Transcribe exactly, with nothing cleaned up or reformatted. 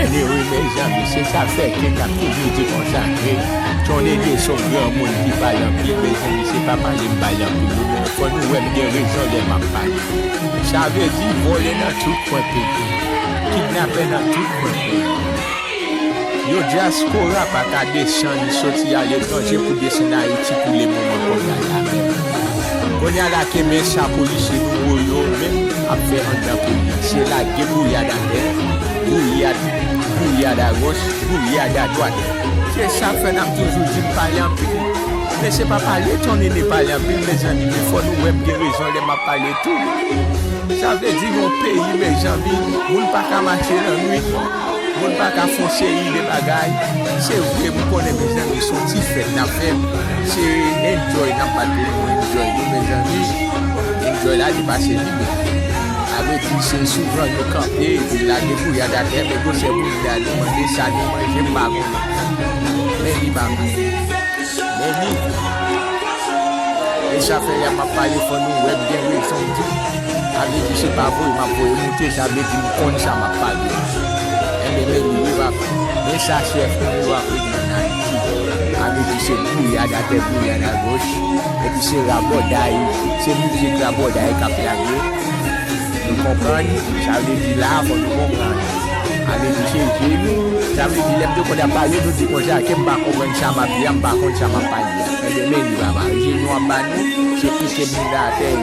Anmwey, mezanmi, se sa fè ke n ap toujou di konsa ke Tony Dee se yon granmoun ki pale anpil, mezanmi, se pa pale m pale anpil, non. Fò nou wè m gen rezon lè m ap pale. Sa vle di vòlè nan tout kwen peyi, kidnapè nan tout kwen peyi. Yon dyaspora pa ka desann soti aletranje pou desann Ayiti pou lemoman kounye a la menm. Kounye a la ke men sa polisye nou voye yo menm ap fè anndan peyi a. Se lage gouyad atè, gouyad, gouyad agoch, gouyad adwat. Se sa k fè n ap toujou di m pale anpil. Men se pa pale Tony Dee pale anpil, mezanmi, men fò nou wè m gen rezon lè m ap pale tou. Sa vle di yon peyi, mezanmi, moun pa ka mache nan nwit, moun pa ka fè yon seri de bagay. Se vre, m konnen, mezanmi, se yon ti fèt n ap fè. Se enjoy n ap bat pou nou enjoy nou, mezanmi. Enjoy la depase limit. Sa vle di se souvan yo kanpe, epi lage gouyad atè, men gwosè bounda nou mande sa nou manje, m pa konnen. Men li pa mal. Men li, e sa fè lè m ap pale fò nou wè m gen rezon m di. Sa vle di se pa voye m ap voye moute, sa vle di m konn sa m ap pale. Enben, men li, wi papa. Men sa chèf nou yo ap regle ann Ayiti. Sa vle di se gouyad atè, gouyad agoch, epi se rabòday, se mizik rabòday k ap lage. Nou konprann? Sa vle di la, fò nou konprann. Sa vle di se je nou. Sa vle di lè m te konn ap pale, nou di konsa ke m pa konprann sa m ap di a, m pa konn sa m ap pale a. Enben, men li papa, je nou ap ba nou, se pike bounda atè.